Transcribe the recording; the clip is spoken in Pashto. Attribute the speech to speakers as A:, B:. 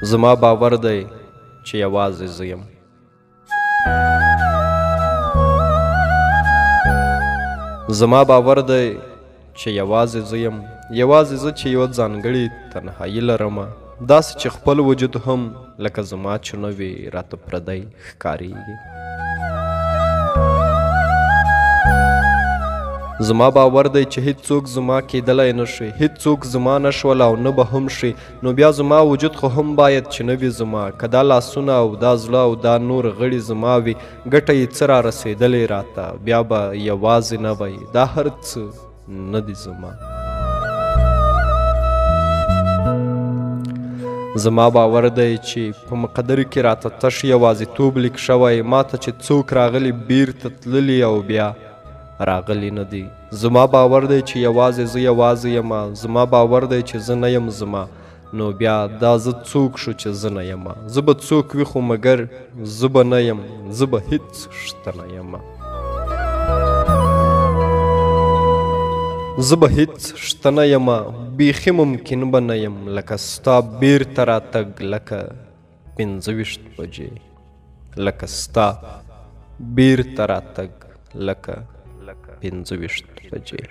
A: زما باور دی چې یوازې زه یم. زما باور دی چې یوازې زه یم، یوازې زه چې یوه ځانګړې تنهایی لرمه، داسې چې خپل وجود هم لکه زما چې نه وي راته پردی ښکارېږي. زما باور دی چې هیڅوک زما کېدلی نه شي، هیڅوک زما نه شول او نه به هم شي، نو بیا زما وجود خو هم باید چې نه وي زما. که دا لاسونه او دا زړه او دا نور غړي زما وي، ګټه یې څه را رسېدلې راته، بیا به یوازې نه وی، دا هر څه نه دي زما. زما باور دی چې په مقدر کې راته تش یوازیتوب لیک شوی، ماته چې څوک راغلي بیرته تللي او بیا راغلي نه دي. زما باور دی چې یوازې زه یوازې یم، زما باور دی چې زه نه یم زما، نو بیا دا زه څوک شو چې زه نه یم؟ زه به څوک وي خو مګر زه به نه یم، زه به هیڅ شته نه یم. زه به هیڅ شته نه یم، بیخي ممکن به نه یم، لکه ستا بیرته راتګ لکه 25 بجې، لکه ستا بیرته راتګ لکه 25 بجې.